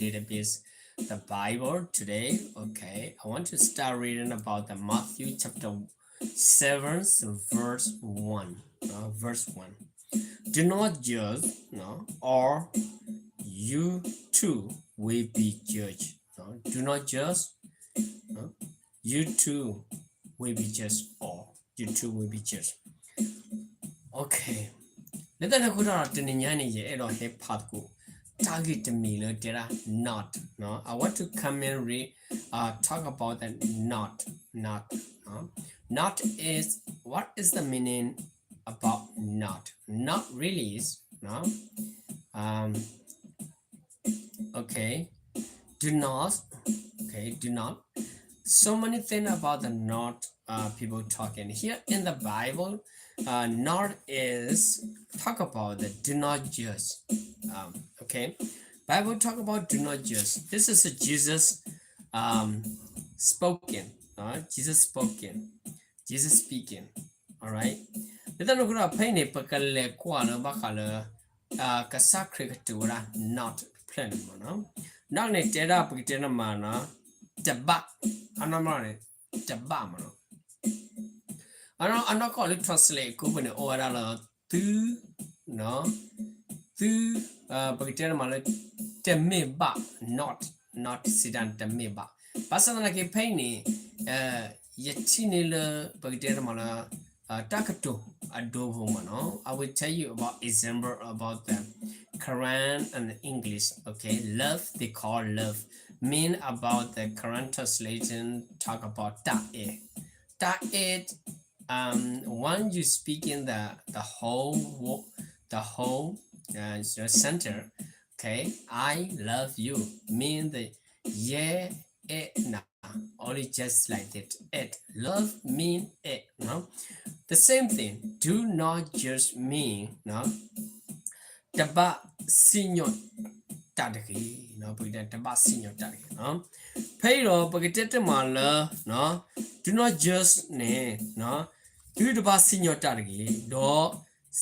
little bit the Bible today. Okay, I want to start reading about the Matthew chapter seven, verse one. Uh, verse one. Do not judge, no, or you too will be judged. No? Do not judge, no? You too will be judged, or you too will be judged. Okay. လၢတၢ်န့ၣ်အဃိဒီး တနံၤညါန့ၣ် ယအဲၣ်ဒိးဟဲဖးသကိး တၢ်ဂ့ၢ်တမံၤလၢတဲဒၣ် not, နော်. I want to come and read, uh, talk about the not, not, နော်. Not is, what is the meaning about not? Not really is, နော်. Um, okay. Do not, okay, do not. So many things about the not, uh, people talking. Here in the Bible, uh, not is talk about the do not judge. Um, okay. Bible talk about do not judge. This is a Jesus, um, spoken. Uh, Jesus spoken. Jesus speaking. All right. လၢတၢ်န့ၣ်အဃိဒီး ဖဲအံၤန့ၣ် ပကလဲၤကွၢ်လၢဘၣ်ဃးလၢ ကစၢ်ခရံာ်ကတိၤဝဲဒၣ် not တဖျၢၣ်န့ၣ်မ့ၢ်နီၤ. Not န့ၣ်တဲဒၣ် ပကတဲန့ၣ်မးနီၤ, တဘၣ်, အနီၢ်မးန့ၣ် တဘၣ်မ့ၢ်နီၤ. အနီၢ်ကီၢ်လၢ translate အကိပူၤန့ၣ် အိၣ်ဝဲဒၣ်လၢ သု, သု, ပကတဲန့ၣ်မးလၢ တမ့ၢ်ဘၣ်, not, not စံးတၢ်န့ၣ် တမ့ၢ်ဘၣ်. ဘၣ်ဆၣ်သနာ်က့ ဖဲအံၤန့ၣ် ယထံၣ်န့ၢ်လၢ ပကတဲန့ၣ်မးလၢ တၢ်ကတိၤအဒိဖိမ့ၢ်နီၤ. I will tell you about example about the Quran and the English. Okay, love, they call love. Mean about the Quran translation talk about တၢ်အဲၣ်. တၢ်အဲၣ်, um, when you speak in the, the whole wo-, the whole, uh, sentence, okay, I love you mean the ယဲအဲၣ်နၤ only just like that. အဲၣ်, love mean အဲၣ်, နော်. The same thing, do not judge me, နော်. တဘၣ်စံၣ်ညီၣ်တၢ်တဂ့ၤ, နော်. ပကတဲတဘၣ်စံၣ်ညီၣ်တၢ်တဂ့ၤ, နော်. ဖဲအံၤဒီး ပကတဲတမးလၢ နော်, do not judge န့ၣ်, နော်, သုတဘၣ်စံၣ်ညီၣ်တၢ်တဂ့ၤ, ဒီး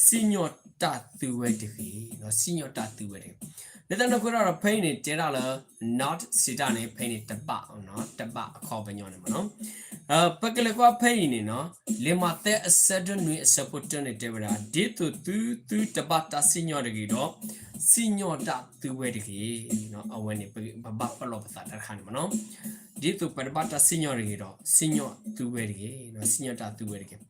စံၣ်ညီၣ်တၢ်သုဝဲတဂ့ၤ, နော်, စံၣ်ညီၣ်တၢ်သုဝဲတဂ့ၤ. လၢတၢ်န့ၣ်အဃိဒီး ဖဲအံၤန့ၣ် တဲဒၣ်လၢ not စံးတၢ်န့ၣ် ဖဲအံၤန့ၣ် တဘၣ်, နော်, တဘၣ်အခီပညီန့ၣ်မ့ၢ်နီၤ. ပကလဲၤကွၢ်ဖဲအံၤန့ၣ် နော်, လံာ်မးသဲအဆၢဒိၣ်နွံအဆၢဖိတၢန့ၣ်တဲဝဲဒၣ်, ဒ်သိးသု, သုတဘၣ်တၢ်စံၣ်ညီၣ်တဂ့ၤဒီး စံၣ်ညီၣ်တၢ်သုဝဲတဂ့ၤ, နော်. အဝဲန့ၣ် ပဘၣ်ပလီၢ်ပသးတၢ်တခါန့ၣ်မ့ၢ်နီၤ. ဒ်သိးပတဘၣ်တၢ်စံၣ်ညီၣ်တဂ့ၤဒီး စံၣ်ညီၣ်သုဝဲတဂ့ၤ, နော်, စံၣ်ညီၣ်တၢ်သုဝဲတဂ့ၤ.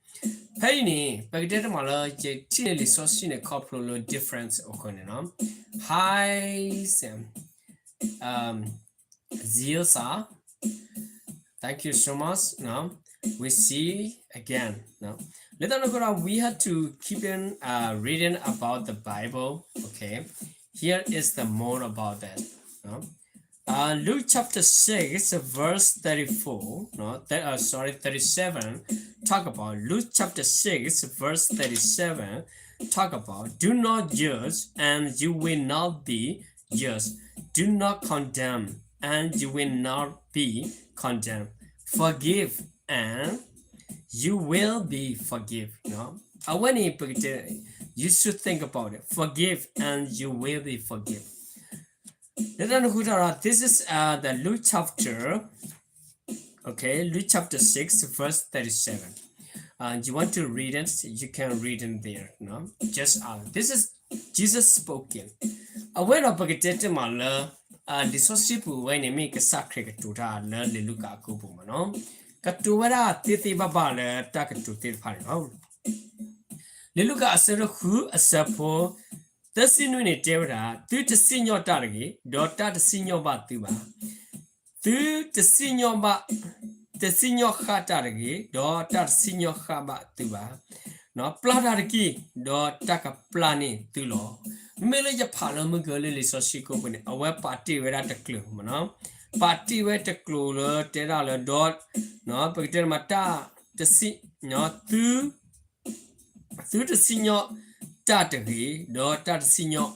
ဖဲအံၤန့ၣ် ပကတဲတမးလၢ ယထံၣ်န့ၢ်လံာ်စီဆှံန့ၣ် ခီဖျိလၢ difference အဃိန့ၣ်နီၤ. Hi, Sam. Um, Zilsa. Thank you so much. No? We see again. No? လၢတၢ်န့ၣ်အဃိဒီး we have to keep in, uh, reading about the Bible. Okay. Here is the more about that. No? Uh, Luke chapter six, verse thirty-four, no, th- uh, sorry, thirty-seven, talk about Luke chapter six, verse thirty-seven, talk about, do not judge and you will not be judged. Do not condemn and you will not be condemned. Forgive and you will be forgiven. No? အဝဲန့ၣ် ပကတဲ, you should think about it. Forgive and you will be forgiven. လၢတၢ်န့ၣ်အဃိဒီး this is, uh, the Luke chapter, okay, Luke chapter six, verse thirty-seven. Uh, you want to read it, you can read it there. No? Just, uh, this is Jesus spoken. အဝဲဒီးပကတဲတမးလၢ လံာ်စီဆှံပူၤဝဲန့ၣ် မ့ၢ်ကစၢ်ခရံာ်ကတိၤတၢ်လၢလံာ်လူၤကၣ်အကိပူၤမ့ၢ်နီၤ. ကတိၤဝဲဒၣ်သ့သ့ဘၣ်ဘၣ်လၢတၢ်ကတိၤသ့ၣ်တဖၣ်န့ၣ်လီၤ. လံာ်လူၤကၣ်အဆၢဒိၣ်ဃုအဆၢဖိ သၢဆံနွံန့ၣ်တဲဝဲဒၣ်, သုတစံၣ်ညီၣ်တၢ်တဂ့ၤ, ဒီးတၢ်တစံၣ်ညီၣ်ဘၣ်သုဘၣ်. သုတစံၣ်ညီၣ်ဘၣ်, တစံၣ်ညီၣ်ဃၣ်တၢ်တဂ့ၤ, ဒီးတၢ်တစံၣ်ညီၣ်ဃၣ်ဘၣ်သုဘၣ်. ပျၢ်တၢ်တက့ၢ်, ဒီးတၢ်ကပျၢ်န့ၢ်သုလီၤ. မ့မ့ၢ်လၢယဖးလၢမုၢ်ကလၢလံာ်စီဆှံကိပူၤန့ၣ် အဝဲပာ်တ့ၢ်ဝဲဒၣ်တကျိၤမ့ၢ်နီၤ. ပာ်တ့ၢ်ဝဲတကျိၤလၢတဲဒၣ်လၢဒီး, ပကတဲမးတၢ်တစံၣ်, သု သုတစံၣ်ညီၣ်တၢ်တဂ့ၤ, ဒီးတၢ်တစံၣ်ညီၣ်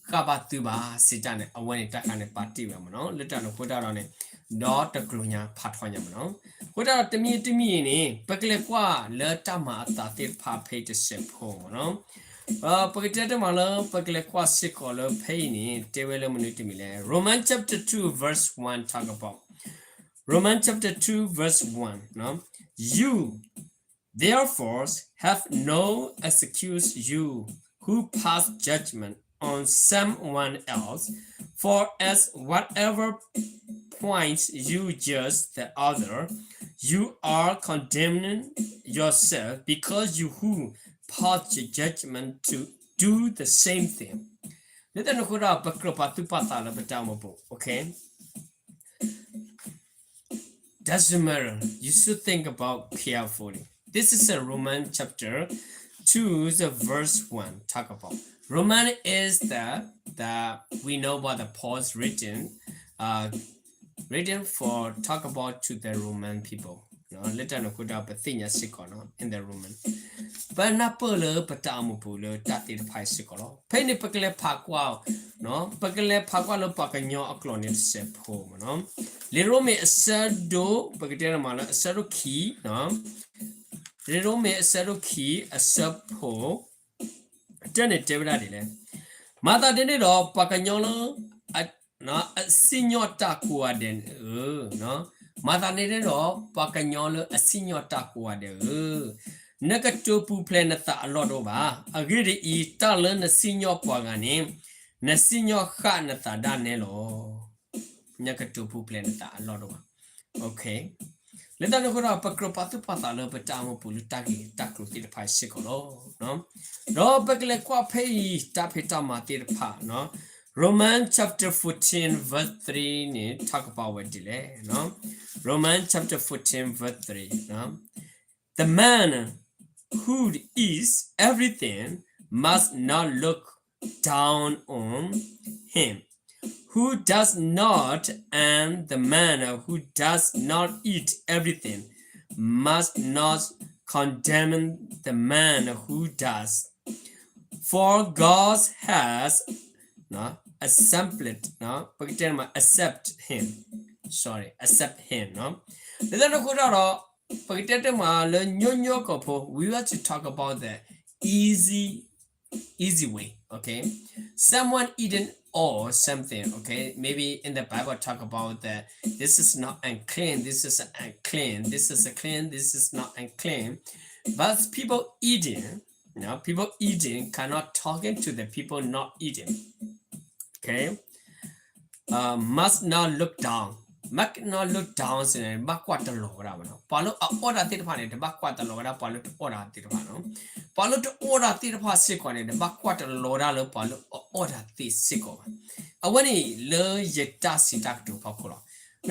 ဃၣ်ဘၣ်သုဘၣ် စံးတၢ်န့ၣ် အဝဲန့ၣ်တၢ်ခါန့ၣ်ပာ်တ့ၢ်ဝဲမ့ၢ်နီၤ. လၢတၢ်န့ၣ်အဃိတၢ်ဒီးန့ၣ် ဒီးတကျိၤညါဖးထီညါမ့ၢ်နီၤ. အဃိတၢ်ဒီးတမံၤတမံၤအံၤန့ၣ် ပကလဲၤကွၢ်လၢတၢ်မၤအသးသ့ၣ်တဖၣ်ဖဲတစဲးဖိမ့ၢ်နီၤ. ပကတဲတမးလၢ ပကလဲၤကွၢ်စ့ၢ်ကီးလၢဖဲအံၤန့ၣ် တဲဝဲလၢမနုၤတမံၤလဲၣ်. Romans chapter two verse one talk about, Romans chapter two verse one, no? You, therefore, have no excuse, you who pass judgment on someone else, for at whatever point you judge the other, you are condemning yourself, because you who pass judgment to do the same thing. လၢတၢ်န့ၣ်အဃိဒီး ပကြၢးပာ်သူၣ်ပာ်သးလၢပတၢ်အိၣ်မူပူၤ, okay? Doesn't matter. You should think about carefully. This is a Roman chapter two, the verse one. Talk about Roman is the, the, we know about the Paul's written, uh, written for talk about to the Roman people. လၢတၢ်န့ၣ်အဃိဒီး ပသ့ၣ်ညါစ့ၢ်ကီး in the Roman. ပနၢ်ပၢၢ်လၢပတၢ်အိၣ်မူပူၤလၢတၢ်သ့ၣ်တဖၣ်အံၤစ့ၢ်ကီးလီၤ. ဖဲန့ၣ် ပကလဲၤဖးကွၢ်, ပကလဲၤဖးကွၢ်လၢပှၤကညီအကျိာ်န့ၣ်တစဲးဖိမ့ၢ်နီၤ. လံာ်ရိမ့ၤအဆၢဒိၣ်, ပကတဲတမးလၢအဆၢဒိၣ်ခံ, လံာ်ရိမ့ၤအဆၢဒိၣ်ခံ အဆၢဖိ တၢန့ၣ်တဲဝဲဒၣ်ဒ်လဲၣ်. မၤသးဒ်န့ၣ်ဒီး ပှၤကညီလၢ အစံၣ်ညီၣ်တၢ်ကိးဂၤဒဲးဧၢ, မၤသးဒ်န့ၣ်ဒီး ပှၤကညီလၢအစံၣ်ညီၣ်တၢ်ကိးဂၤဒဲးဧၢ, နကတိၤပူၤဖျဲးနသးအလီၢ်တအိၣ်ဘၣ်. အဂ့ၢ်ဒ်အံၤ, တၢ်လၢနစံၣ်ညီၣ်ပှၤဂၤန့ၣ်, နစံၣ်ညီၣ်ဃၣ်နသးဒၣ်နဲလီၤ. နကတိၤပူၤဖျဲးနသးအလီၢ်တအိၣ်ဘၣ်. Okay. လၢတၢ်န့ၣ်အဃိဒီး ပကြၢးပာ်သူၣ်ပာ်သးလၢပတၢ်အိၣ်မူပူၤလၢတၢ်ဂ့ၢ်တၢ်ကျိၤသ့ၣ်တဖၣ်စ့ၢ်ကီးလီၤ. ဒီးပကလဲၤကွၢ်ဖဲအံၤ တၢ်ဖံးတၢ်မၤသ့ၣ်တဖၣ်, Romans chapter fourteen verse threeန့ၣ် talk about ဝဲဒ်လဲၣ်. Romans chapter fourteen verse three, the man who eats everything must not look down on him who does not, and the man who does not eat everything must not condemn the man who does. For God has, no, exempted, no, ပကတဲမး accept him, sorry, accept him, no. လၢတၢ်န့ၣ်အဃိဒီး ပကတဲတမးလၢညီညီကီၢ်ဖိ, we want to talk about the easy, easy way, okay? Someone eating or something, okay? Maybe in the Bible talk about that this is not unclean, this is unclean, this is a clean, this is not unclean. But people eating, you know, people eating cannot talking to the people not eating. Okay? Uh, must not look down. Must not look down စ့ၢ်န့ၣ် ဘၣ်ကွၢ်တလီၤဝဲဒၣ်မ့ၢ်နီၤ. ပှၤလၢအအီၣ်တၢ်သ့ၣ်တဖၣ်န့ၣ် တဘၣ်ကွၢ်တလီၤဝဲဒၣ် ပှၤလၢတအီၣ်တၢ်သ့ၣ်တဖၣ်နီၤ. ပှၤလၢတအီၣ်တၢ်သ့ၣ်တဖၣ်စ့ၢ်ကီးန့ၣ် တဘၣ်ကွၢ်တလီၤဝဲဒၣ်လၢပှၤလၢအအီၣ်တၢ်သ့ၣ်စ့ၢ်ကီးဘၣ်. အဝဲန့ၣ်လၢယတၢ်စံးတၢ်ကတိၤဖီခိၣ်လီ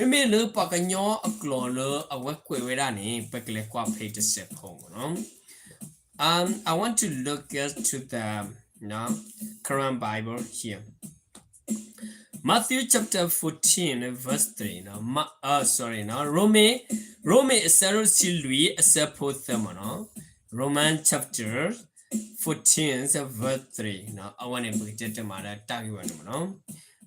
ၤ. မ့မ့ၢ်လၢပှၤကညီအကျိာ်လၢအဝဲကွဲးဝဲဒၣ်န့ၣ် ပကလဲၤကွၢ်ဖဲတစဲးဖိမ့ၢ်နီၤ. Um, I want to look at to the, no, current Bible here. Matthew chapter fourteen, verse three, no, Ma-, uh, sorry, no, ရိမ့ၤ, ရိမ့ၤအဆၢဒိၣ်တဆံလွံၢ် အဆၢဖိသၢမ့ၢ်နီၤ. Romans chapter fourteen, verse three, no, အဝဲန့ၣ် ပကတဲတမးလၢတၢ်ဂ့ၢ်ဝဲန့ၣ်မ့ၢ်နီၤ.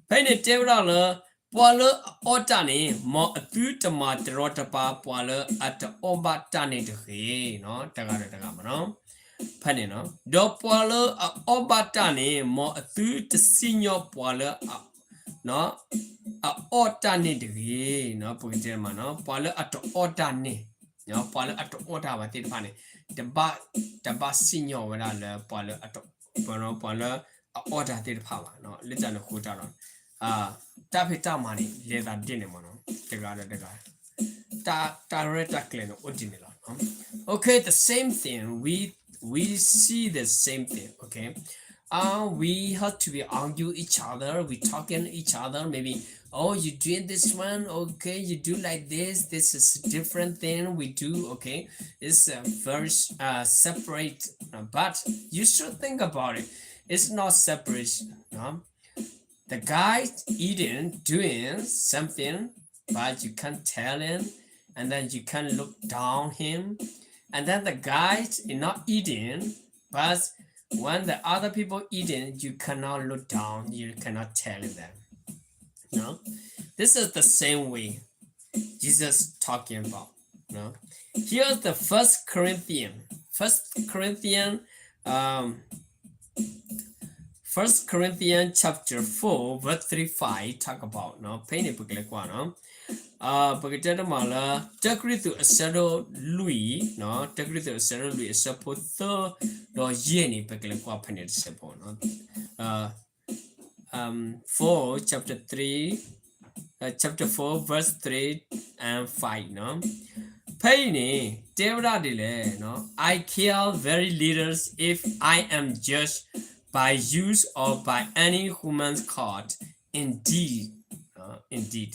ဖဲန့ၣ်တဲဝဲဒၣ်လၢ ပှၤလၢအအီၣ်တၢ်န့ၣ် မ်အသုတမၤတရီတပါ ပှၤလၢအတအီၣ်ဘၣ်တၢ်န့ၣ်တဂ့ၤ, တဂၤဒီးတဂၤမ့ၢ်နီၤ. ဖဲန့ၣ်နီၤ, ဒီးပှၤလၢအအီၣ်ဘၣ်တၢ်န့ၣ် မ်အသုတစံၣ်ညီၣ်ပှၤလၢ အအီၣ်တၢ်န့ၣ်တဂ့ၤ, ပကတဲမးနီၤ, ပှၤလၢအတအီၣ်တၢ်န့ၣ်, ပှၤလၢအတအီၣ်တၢ်ဘၣ်သ့ၣ်တဖၣ်န့ၣ် တဘၣ်, တဘၣ်စံၣ်ညီၣ်ဝဲဒၣ်လၢပှၤလၢအတ, ပှၤလၢအအီၣ်တၢ်သ့ၣ်တဖၣ်ဘၣ်. လၢတၢ်န့ၣ်အဃိတၢ်ဒီး တၢ်ဖံးတၢ်မၤန့ၣ် လဲၤသးဒ်န့ၣ်မ့ၢ်နီၤ, တဂၤဒီးတဂၤ တၢ်ရဲၣ်တၢ်ကျဲၤန့ၣ်အိၣ်ဒ်န့ၣ်လီၤ. Okay, the same thing. We, we see the same thing. Okay. Uh, we have to be argue each other. We talking each other. Maybe, oh, you doing this one. Okay, you do like this. This is a different thing we do. Okay. It's a very, uh, separate. Uh, but you should think about it. It's not separation. No? The guy eating, doing something, but you can't tell him, and then you can't look down him, and then the guy is not eating, but when the other people eating, you cannot look down, you cannot tell them. No? This is the same way Jesus talking about. No? Here's the First Corinthian. First Corinthian, um, First Corinthians chapter four verse three five talk about နီၤ, ဖဲအံၤန့ၣ် ပကလဲၤကွၢ်နီၤ, ပကတဲတမးလၢ တၢကရံၣ်သူးအဆၢဒိၣ်လွံၢ်, တၢကရံၣ်သူးအဆၢဒိၣ်လွံၢ်အဆၢဖိသၢ ဒီးယဲၢ်န့ၣ် ပကလဲၤကွၢ်ဖဲန့ၣ်တစဲးဖိနီၤ. four, chapter three, uh, chapter four, verse three and fiveနီၤ. ဖဲအံၤန့ၣ် တဲဝဲဒၣ်ဒ်လဲၣ်, I care very little if I am judged by you or by any human court. Indeed, uh, indeed,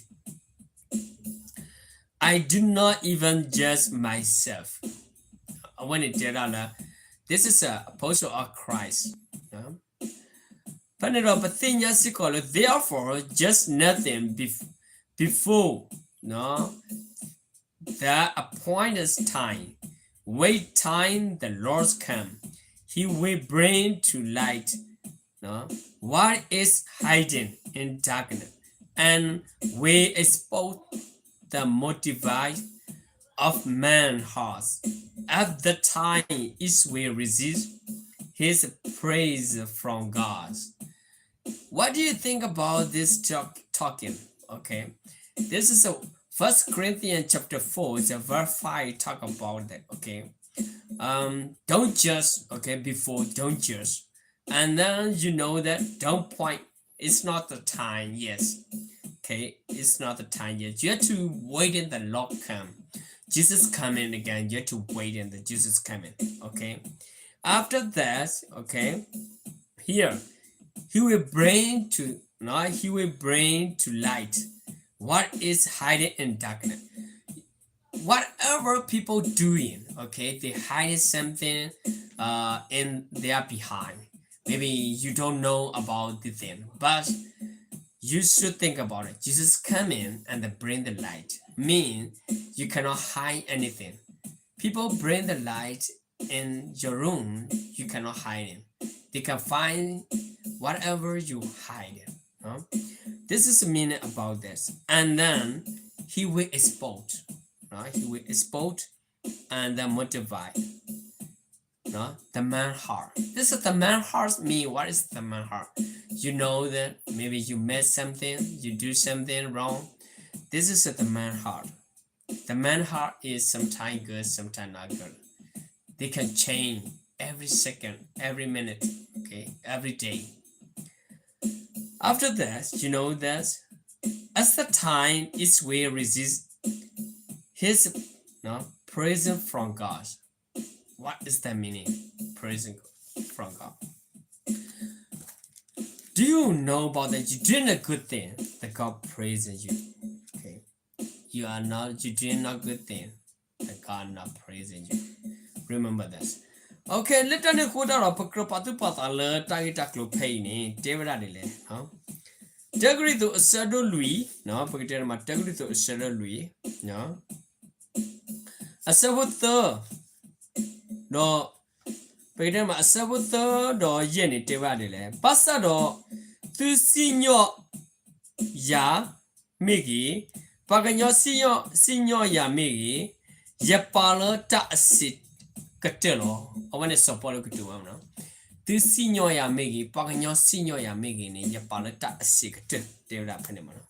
I do not even judge myself. အဝဲန့ၣ်တဲဒၣ်လၢ this is a apostle of Christ. ဖဲန့ၣ်ဒီးပသ့ၣ်ညါစ့ၢ်ကီးလၢ therefore judge nothing bef- before the appointed time. When time the Lord come, he will bring to light what is hidden in darkness and will expose the motive of man's hearts. At the time, it will receive his praise from God. What do you think about this talk- talking? Okay, this is a First Corinthians chapter four, the verse five talk about that. Okay, um, don't judge. Okay, before don't judge, and then you know that don't point. It's not the time yet. Okay, it's not the time yet. You have to wait in the Lord come. Jesus coming again. You have to wait in the Jesus coming. Okay. After that, okay, here, he will bring to, no, he will bring to light what is hidden in darkness. Whatever people doing, okay, they hiding something uh, in their behind. Maybe you don't know about the thing, but you should think about it. Jesus coming and bring the light mean you cannot hide anything. People bring the light in your room, you cannot hide it. They can find whatever you hide it. Huh? This is the meaning about this. And then he will expose. Right? He will expose and then motivate. No? The man heart. This is the man heart mean. What is the man heart? You know that maybe you made something, you do something wrong. This is the man heart. The man heart is sometimes good, sometimes not good. They can change every second, every minute, okay, every day. After that, you know that as the time is will resist his no, presence from God. What is that meaning? Presence from God. Do you know about that? You doing a good thing, that God praises you. Okay. You are not, you doing not good thing, that God not praising you. Remember this. Okay, လၢတၢ်န့ၣ်အဃိတၢ်ဒီး ပကြၢးပာ်သူၣ်ပာ်သးလၢတၢ်ဂ့ၢ်တၢ်ကျိၤဖဲအံၤန့ၣ် တဲဝဲဒၣ်ဒ်လဲၣ်. တၢကရံၣ်သူးအဆၢဒိၣ်လွံၢ်, ပကတဲမး တၢကရံၣ်သူးအဆၢဒိၣ်လွံၢ် အဆၢဖိသၢ ဒီး ပကတဲမး အဆၢဖိသၢဒီးယဲၢ်န့ၣ် တဲဝဲဒ်လဲၣ်. ဘၣ်ဆၣ်ဒီး သုစံၣ်ညီၣ်ယၤမ့ၢ်ဂ့ၤ, ပှၤကညီစံၣ်ညီၣ်ယၤမ့ၢ်ဂ့ၤ, ယပာ်လၢတၢ်အစံးကတၢၢ်လီၤ. အဝဲန့ၣ်စီၤပီလူးကတိၤဝဲမးနီၤ. သုစံၣ်ညီၣ်ယၤမ့ၢ်ဂ့ၤ, ပှၤကညီစံၣ်ညီၣ်ယၤမ့ၢ်ဂ့ၤန့ၣ် ယပာ်လၢတၢ်အစံးကတၢၢ် တဲဝဲဒၣ်ဖဲန့ၣ်မးနီၤ.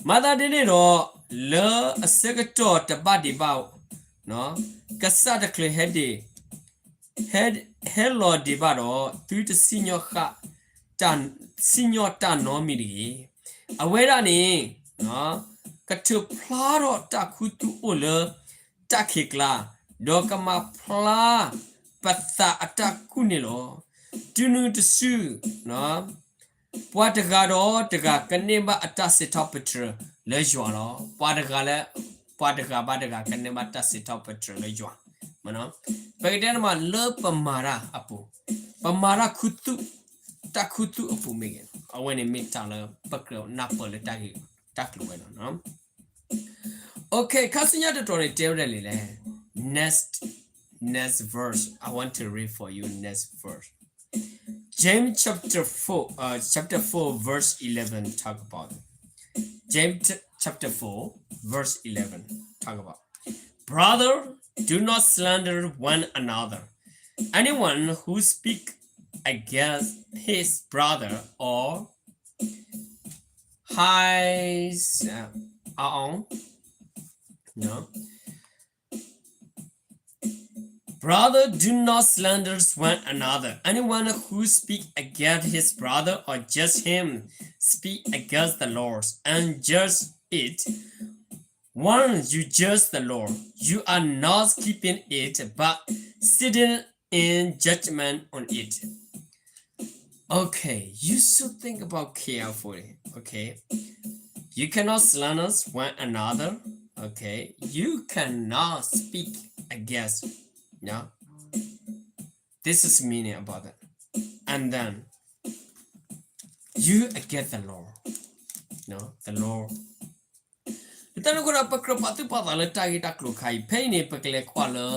မၤသးဒ်န့ၣ်ဒီး လၢအဆၢကတီၢ်တဘၣ်ဒံးဘၣ်, ကစၢ်တချုးဟဲဒံး ဟဲ, ဟဲလီၤဒံးဘၣ်ဒီး သုတစံၣ်ညီၣ်ဃာ်, တၢ်, စံၣ်ညီၣ်တၢ်နီတမံၤတဂ့ၤ. အဝဲဒၣ်န့ၣ် ကထုးဖျါထီၣ်တၢ်ခူသူၣ်အိၣ်လၢတၢ်ခံးကျါ, ဒီးကမၤဖျါပသးအတၢ်ကူၣ်န့ၣ်လီၤ. တုၤနုၤတစု ပှၤတဂၤဒီးတဂၤကန့ၢ်ဘၣ်အတၢ်စံးထီၣ်ပတြၢၤလၢယွၤလီၤ. ပှၤတဂၤလၢ, ပှၤတဂၤဘၣ်တဂၤကန့ၢ်ဘၣ်တၢ်စံးထီၣ်ပတြၢၤလၢယွၤ. ပကတဲန့ၣ်မးလၢပမၤတၢ်အပူၤ, ပမၤတၢ်ခူသူၣ်, တၢ်ခူသူၣ်အပူၤမ့ၢ်ဂ့ၤ, အဝဲန့ၣ်မ့ၢ်တၢ်လၢပကြၢးနၢ်ပၢၢ်လၢတၢ်ဂ့ၢ်တၢ်ကျိၤဝဲလီၤ. Okay, ခါဆူညါတတီၤန့ၣ် တဲဝဲဒ်လဲၣ်. Next, next verse. I want to read for you next verse. James chapter four, uh, chapter four, verse eleven talk about. James ch- chapter four, verse eleven talk about. Brother, do not slander one another. Anyone who speak against his brother or his uh, own. No. Brother, do not slander one another. Anyone who speak against his brother or judge him speak against the Lord and judge it. When you judge the law, you are not keeping it, but sitting in judgment on it. Okay, you should think about carefully. Okay, you cannot slander one another. Okay, you cannot speak against. No, this is meaning about it. And then you against the law. No, the law. လၢတၢ်န့ၣ်အဃိဒီး ပကြၢးပာ်သူၣ်ပာ်သးလၢတၢ်ဂ့ၢ်တၢ်ကျိၤခါအံၤ ဖဲအံၤန့ၣ် ပကလဲၤကွၢ်လၢ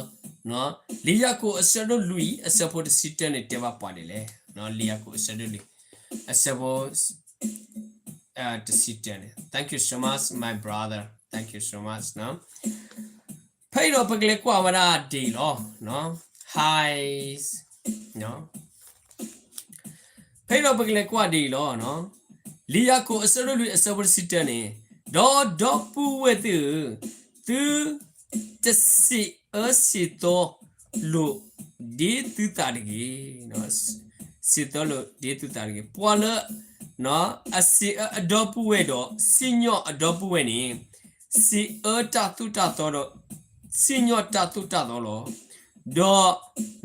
လံာ်ယၤကိာ်အဆၢဒိၣ်လွံၢ် အဆၢဖိတဆံတၢန့ၣ် တဲဘၣ်ပှၤဒ်လဲၣ်. လံာ်ယၤကိာ်အဆၢဒိၣ်လွံၢ် အဆၢဖိ တဆံတၢန့ၣ် Thank you so much, my brother. Thank you so much. ဖဲအံၤဒီးပကလဲၤကွၢ်ဝဲဒၣ်ဒ်အံၤလီၤ. Hi. ဖဲအံၤဒီးပကလဲၤကွၢ်ဒ်အံၤလီၤ. လံာ်ယၤကိာ်အဆၢဒိၣ်လွံၢ်အဆၢဖိတဆံတၢန့ၣ်, ဒီးဒီပုၢ်ဝဲၢ်သ့ၣ်ဧၢ, သုတစံးအၢစံးသီလိာ်ဒ်သုသးတဂ့ၤ. စံးသီလိာ်ဒ်သုသးတဂ့ၤ. ပှၤလၢ အစံးအၢအဒီပုၢ်ဝဲၢ်ဒီး စံၣ်ညီၣ်အဒီပုၢ်ဝဲၢ်န့ၣ်, စံးအၢတၢ်သိၣ်တၢ်သီဒီး စံၣ်ညီၣ်တၢ်သိၣ်တၢ်သီလီၤ. ဒီး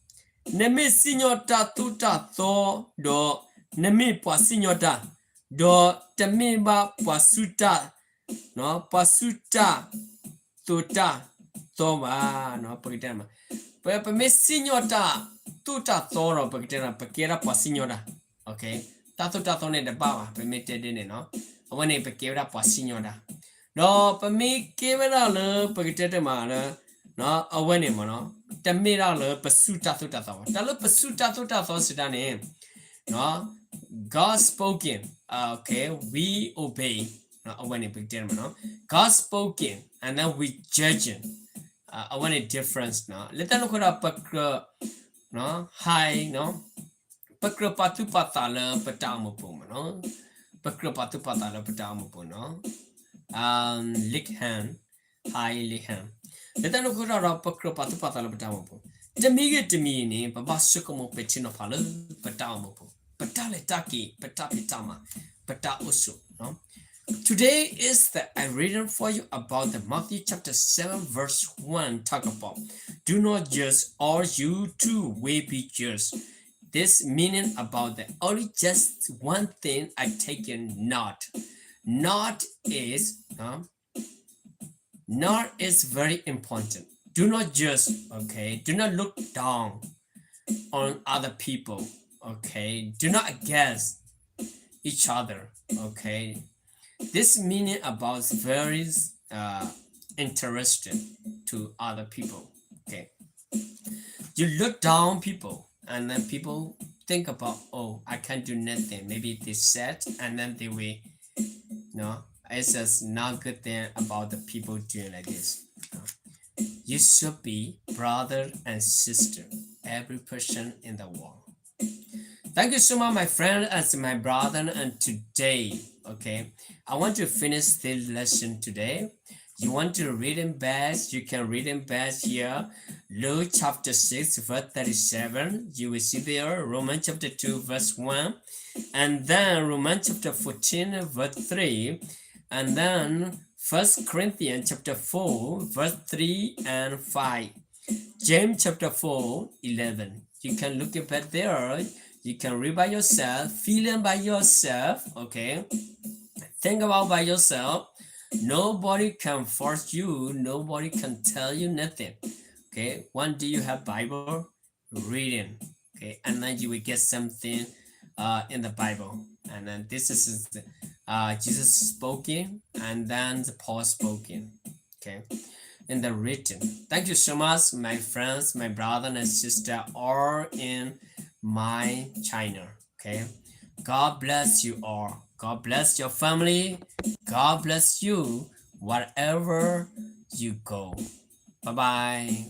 နမ့ၢ်စံၣ်ညီၣ်တၢ်သိၣ်တၢ်သီ, ဒီးနမ့ၢ်ပှၤစံၣ်ညီၣ်တၢ်, ဒီးတမ့ၢ်ဘၣ်ပှၤဆူၣ်တၢ်, ပှၤဆူၣ်တၢ်သိၣ်တၢ်သီဘၣ်. ပကတဲ, ပမ့ၢ်စံၣ်ညီၣ်တၢ်သိၣ်တၢ်သီ ဒီးပကတဲ ပကဲဒၣ်ပှၤစံၣ်ညီၣ်တၢ်, တၢ်သိၣ်တၢ်သီန့ၣ်တဘၣ်ဘၣ်, ပမ့ၢ်တဲဒ်န့ၣ်, အဝဲန့ၣ် ပကဲဝဲဒၣ်ပှၤစံၣ်ညီၣ်တၢ်, ဒီးပမ့ၢ်ကဲဝဲဒၣ်လၢ ပကတဲတမးလၢ အဝဲန့ၣ်မ့ၢ်နီၤ, တမ့ၢ်ဒၣ်လၢပဆူၣ်တၢ်သိၣ်တၢ်သီဘၣ်. တၢ်လၢပဆူၣ်တၢ်သိၣ်တၢ်သီစံးတၢ်န့ၣ်, God spoken, okay, we obey, အဝဲန့ၣ် ပကတဲတမးနီၤ, God spoken and then we judging, အဝဲန့ၣ် difference နီၤ. လၢတၢ်န့ၣ်အဃိဒီး ပကြၢး high နီၤ, ပကြၢးပာ်သူၣ်ပာ်သးလၢပတၢ်အိၣ်မူပူၤမ့ၢ်နီၤ, ပကြၢးပာ်သူၣ်ပာ်သးလၢပတၢ်အိၣ်မူပူၤနီၤ, လိၣ်ဟၣ်, high လိၣ်ဟၣ်. လၢတၢ်န့ၣ်အဃိဒီး ပကြၢးပာ်သူၣ်ပာ်သးလၢပတၢ်အိၣ်မူပူၤ, တမံၤဂ့ၤတမံၤဂ့ၤန့ၣ် ပဘၣ်ဆိကမိၣ်ပဲာ်ထံနီၤဖးလၢပတၢ်အိၣ်မူပူၤ, ပတၢ်လဲၤတၢ်က့ၤ, ပတၢ်ဖံးတၢ်မၤ, ပတၢ်အိၣ်ဆိး. Today is the I reading for you about the Matthew chapter seven verse one talk about, do not judge or you too will be judged. This meaning about the only just one thing I take it not. Not is, uh, not is very important. Do not judge, okay? Do not look down on other people, okay? Do not against each other, okay? This meaning about very uh, interested to other people, okay? You look down people, and then people think about, oh, I can't do nothing. Maybe they said, and then they will, no, it's just not good thing about the people doing like this. You should be brother and sister, every person in the world. Thank you so much, my friend and my brother. And today, okay, I want to finish this lesson today. You want to read in bed, you can read in bed here. Luke chapter six, verse thirty-seven. You will see there Romans chapter two, verse one. And then Romans chapter fourteen, verse three. And then First Corinthians chapter four, verse three and five. James chapter four, eleven. You can look it back there. You can read by yourself, feel it by yourself, okay? Think about by yourself. Nobody can force you. Nobody can tell you nothing. Okay, one day you have Bible reading. Okay, and then you will get something uh, in the Bible. And then this is the, uh, Jesus spoken, and then the Paul spoken. Okay, in the written. Thank you so much, my friends, my brother and sister, all in my channel. Okay, God bless you all. God bless your family. God bless you wherever you go. Bye bye.